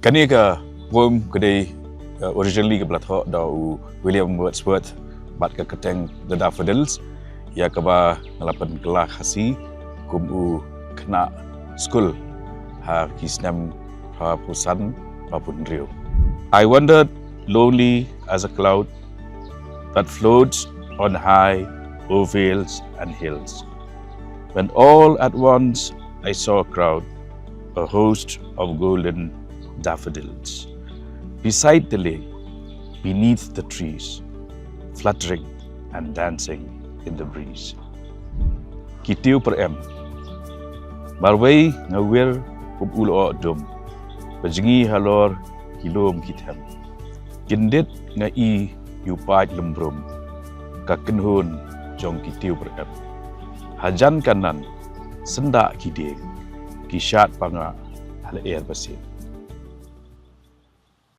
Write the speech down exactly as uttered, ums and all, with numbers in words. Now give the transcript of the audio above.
Kane ka poem ka dei, uh, originally ka ba la thoh da u William Wordsworth bad ka kyrteng The Daffodils, ïa kaba nga la pynkylla Khasi kum u khynnah skul ha ki snem phra phew san phra phew hynriew. I wandered lonely as a cloud that floats on high o'er vales and hills, when all at once I saw a crowd, a host of golden daffodils, beside the lake, beneath the trees, fluttering and dancing in the breeze. Ki tiew pyrem. Marwei nga wir kum u lyoh dum, ba jngi halor ki lum ki them. Kyndit nga i ïa u paid lymbrum, ka kynhun jong ki tiew pyrem. Hajan kanan, syndah ki dieng, ki shad panga ha lyer ba sien.